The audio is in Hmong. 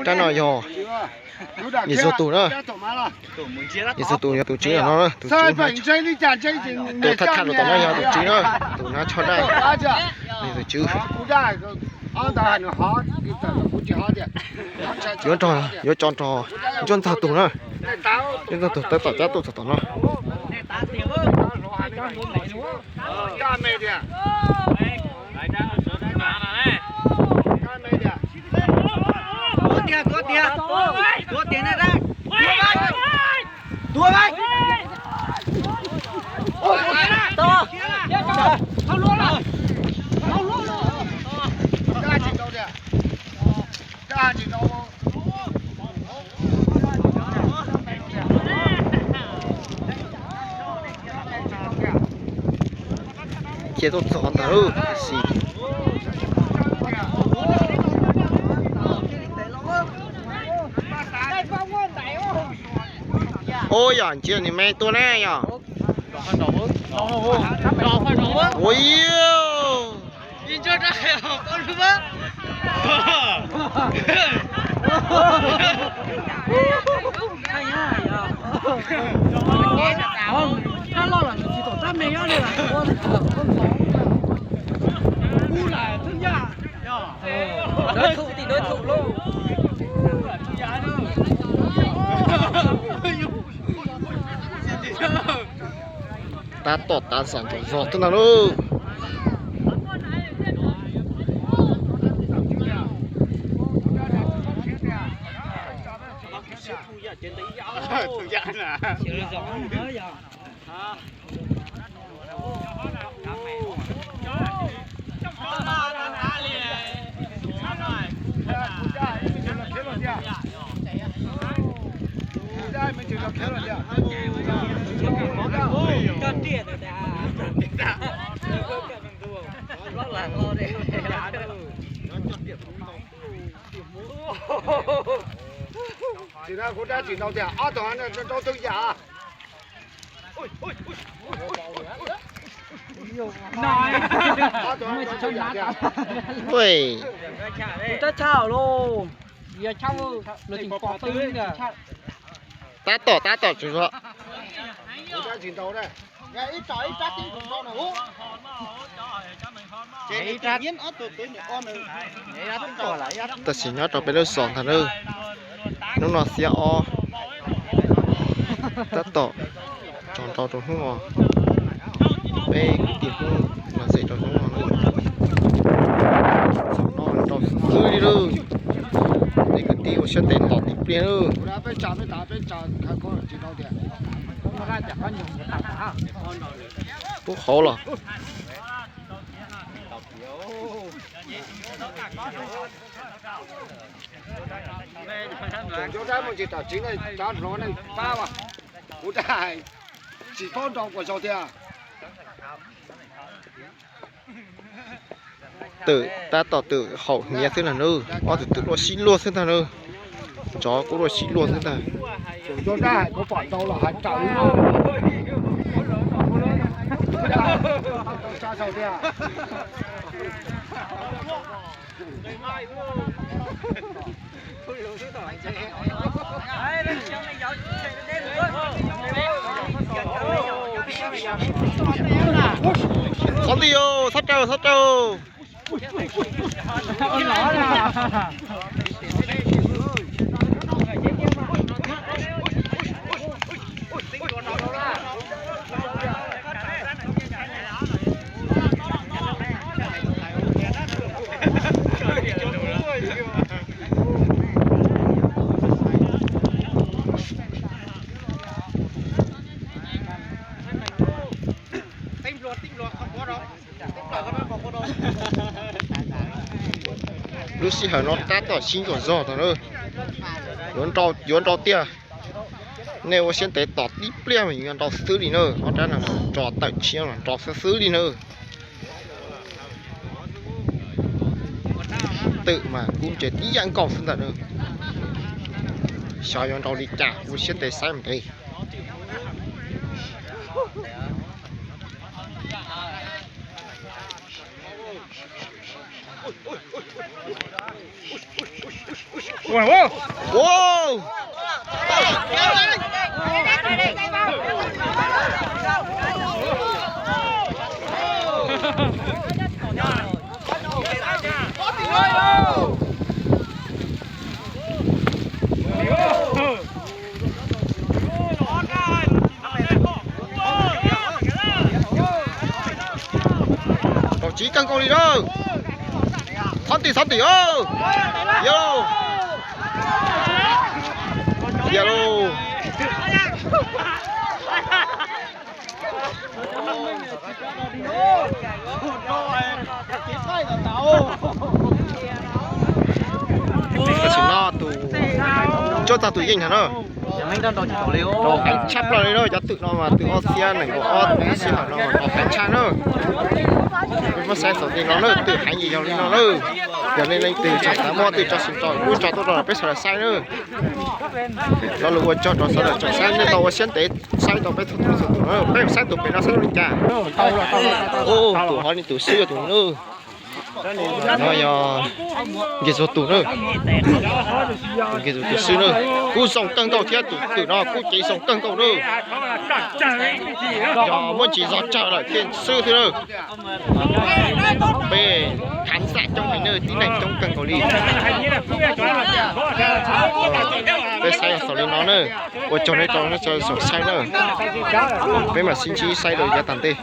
Rab no yog Yis Xus tus na. Yis Xus tus yog tus tswv no na, tus tswv. Tus thaj thaj rau tom no yog tus tswv na, tus nab tshaj daj, yog tus tswv. Yuav nrog, yuav tso nrog Ntsuab Ntxawg tus na. Ntsuab Ntxawg tab tom cab tuaj txog tom no. Cia tuaj txog ntawd xis. Ua yog ntsia nws me tuaj na yog. Ua yog. Tab tom tav xam ntsaum zog xwb ntag lauj. Tsis na, kuv dab tsis tau tiag, ob tog rau twg yam. Ob tog rau twg yam tiag. Tab tshaj los, yog tshaj lawv tseem pom tw. Tab tom, tab tom tsis tau. Kuv dab tsis tau na. Tam sim nyob rau peb lub zos ntag na. Hnub no xiab ob, tab tom tso nrau rau hnub no. Peb kwv tij Hmoob los xes rau hnub no na. Txog no nrau xwb li lauj. Peb kwv tij ua siab ntev tom tib pliag lauj. Pub hauv los. Tseem nco dab mus tsis tam tsev ne, cov hluas ne pab as. Kuv dab tsis paub nrau puas zoo tiag. Twm tab tom twm haum hniav xwb ntag na, ob tug twm luaj sib luaj xwb ntag na. Tsov kuj luaj sib luaj xwb ntag. Kuv pom ntau los hais raws li no. Qhov ntij, txhob raws, txhob raws. Lub sij hawm no tab tom sib ntsuam zog tag na. Yuav nrau tiag. Nej ua siab ntev tos tib pliag mas yuav nrau xwb li na. Ob rab no tso tawm tshiab los nrau xwb xwb li na. Twm mas kub ntse tib yam nkaus xwb ntag na. Xyov yuav nrau li cas, ua siab ntev saib mas ntev. Wow. Kaum tsib kawg nkaus li na. Txhob tim, txhob tim. Yo. Tiag lauj. Tam sim no tus, tsuas txog tus yeej ntag na. Rau heev tshaj plaws li na, cov twm no mas twm ob txhiab nees nkaum ob sij hawm no mas rau heev tshaj na. Peb muab saib xaus li no na, twm heev yog li no na. Yog nej leej twg tseem xav muab twm tso sib nrau kuj tso tuaj rau peb sawv daws saib na. Lo lus ua tsaug rau sawv daws tseem saib, nej tau ua siab ntev saib tau peb txhua tus txhua tus na. Peb saib tus pem no saib zoo li cas. Tus hov li tus xwb yog tus no. No yog Nkiag Txuag tus na. Nkiag Txuag tus xwb na. Kuj zoo kawg nkaus thiab, tus twm no kuj cev zoo kawg nkaus na. Yog muaj ntsis zog tsawg lawm thiaj xwb xwb na. Peb khav xam coob heev na, tib neeg coob kawg nkaus li. Peb saib xaus li no na. Ua tsaug nej tau saib na. Peb mam sib ntsib saib rau yav tom ntej.